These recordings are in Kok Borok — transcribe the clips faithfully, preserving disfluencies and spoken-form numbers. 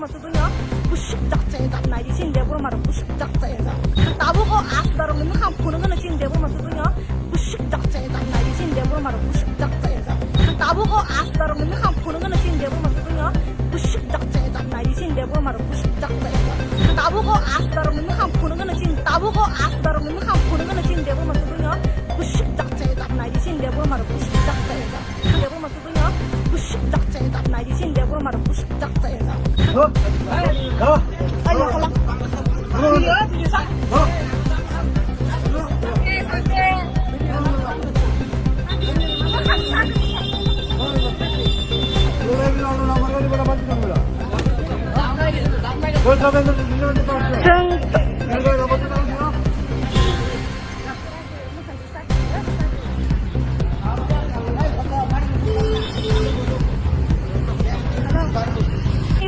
Debbarma tubunyo, busuk jak chaya jak nai di chini Debbarma rok busuk jak chaya jak. Tabuk o asda rok ni mukhang phunuk gana chini Debbarma tubunyo, busuk jak chaya jak nai di chini Debbarma rok busuk jak chaya jak. Tabuk o asda rok ni mukhang phunuk gana chini Debbarma tubunyo, busuk jak chaya jak nai di chini Debbarma rok busuk jak chaya jak. Tabuk o asda rok ni mukhang phunuk gana chini, tabuk o asda rok ni mukhang phunuk gana chini Debbarma tubunyo, busuk jak chaya jak nai di chini Debbarma rok busuk jak chaya jak. Debbarma tubunyo, busuk jak chaya jak nai di chini Debbarma rok busuk jak chaya jak. Chwng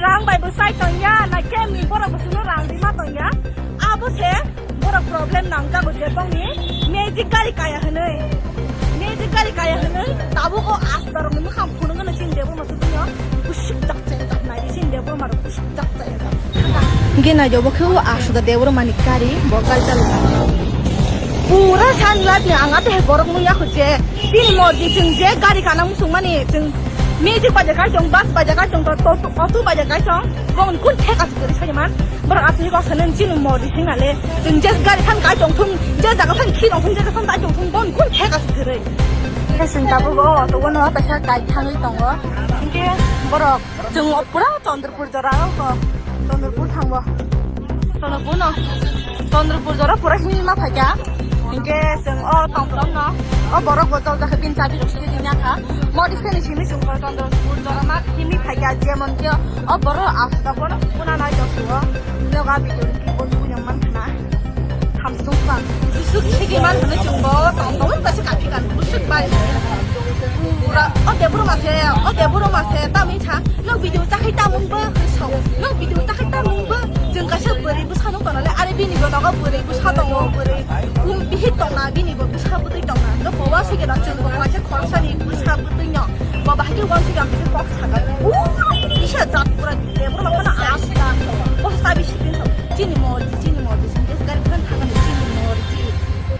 Rang bai bwsai tongya, na kemni borok bwswkno rang rima tongya. Abo se borok problem nangjago je bongni magic gari kaya hwnwi. Magic gari kaya hwnwi tabuk o asda rokni mukhang phunuk gana chini Debbarma tubunyo busuk jak chaya jak nai di chini Debbarma rok busuk jak chaya jak. Hingke naijo bo khe o asda Debbarma ni gari, bo gari chalo. Pura sunlight ni ang ate borok nung yakho je. Bini morji chwng je gari kana muchung mani chwng magic baja kai chong, bus baja kai chong, to, to, auto baja kai chong. Bong kun thek as gari sai man. Borok asli kok sanen chini morji chwng ale. Chwng je gari than kai chong thung, je jaga than khi chong thung, je jaga than kai chong thung, bong kun thek as gari. Khe chwng tabuk o auto no kaisa kai thangwi tongo. Hingke borok chwng pura Chandrapur jora o ko. Chandrapur thango. Chandrapur no. Chandrapur jora pura himma phaikha. Hingke chwng o tom tom no. O borok bo jol jakha bin chabi rok sidi nyakha. Modi sini sini chwng pura Chandrapur jora ma himmi phaikha jemon ke o borok asda kono kuna nai jok suo. Noga video ki bo tu nyam man khna. Thamsung pa. Busuk sigi man hwnwi chwngbo tong tong kaisa kathi kan busuk bai. Pura o Debbarma se, o Debbarma se tamwi sa, nok video chakhai tamung bo hwnwi sao. Nok video chakhai tamung bo chwng kaisa bwrwi bwsa nuk tonole, are bini bo nogo bwrwi bwsa tongo, bwrwi kum bihik tongna, bini bo bwsa bwtwi tongna. Nok bo wa sigi na chwngbo kaisa khoroksa ni bwsa bwtwi no. Bo bahai ke wan sigi ang kok saga. Pura kisa jat pura Debbarma khana asla. Bo sabi sikin sao. Chini mo